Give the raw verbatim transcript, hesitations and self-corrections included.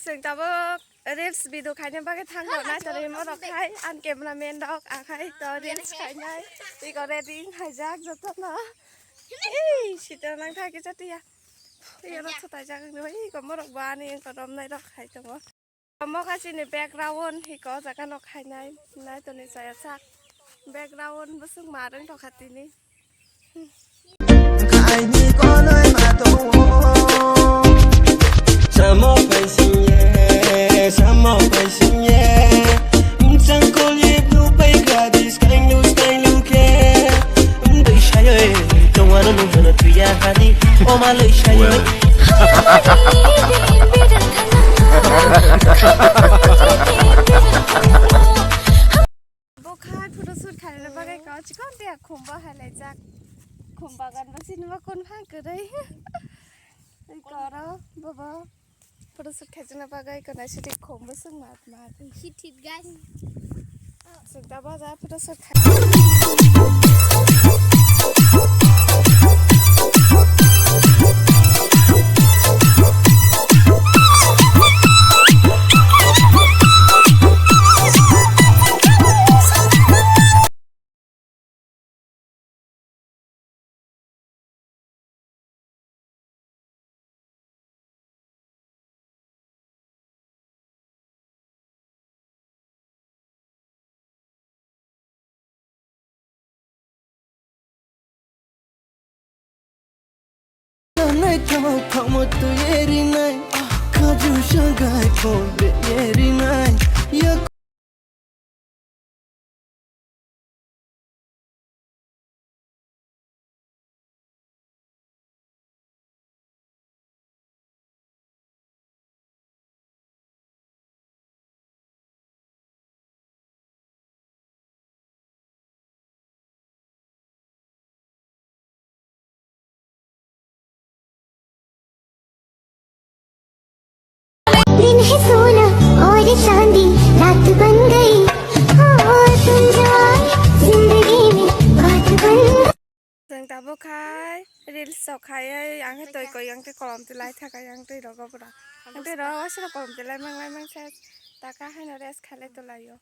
Chwng tabuk reels video khaina bagwi thang rw nai, tori mo rok khai, ang cameraman rok akhai to reels khainai. Iko ready khaijak jotono. Ei, sita nang thaki chatiya. Iyo rok swtaijak wngwi, iko mo rok bo ani wngkha romnai rok khai tongo. Omo kha chini background, hiko o jaga no khainai, nai toni chaya sak. Background bwswk ma rwng tongkha tini. Kaini konoi ma tongo. Samo paising ye, samo paising ye. Mchang kol ye blue pai gadis kainus kainlu ke. Mdui shayo e, tongwano nunghono tuya hani. Oma lui shayo e. Bo khai photoshoot khaina bagwi kok chikon tia khumba hai laijak. Khum bagan bo sinima kon phang kwrwi. Koro bobo photoshoot khaijana bagwi kok naisidi khum bo swng ma ma. Hit hit guys. Swng ta baja photoshoot khai. Naithok thokma twi erinai, khaju sagai phone be erinai. दिन है सोना और चांदी, रात बन गई। ओ, तुम जो आए जिंदगी में, बात बन गई। Chwng tabuk khai reels rok khai, ang khe twi koi, ang tei kolom twi lai thakai, ang twi rogo bwra. Ang twi rogo waisa kolom twi lai mang lai mang se taka haino rest khai lai to lai o.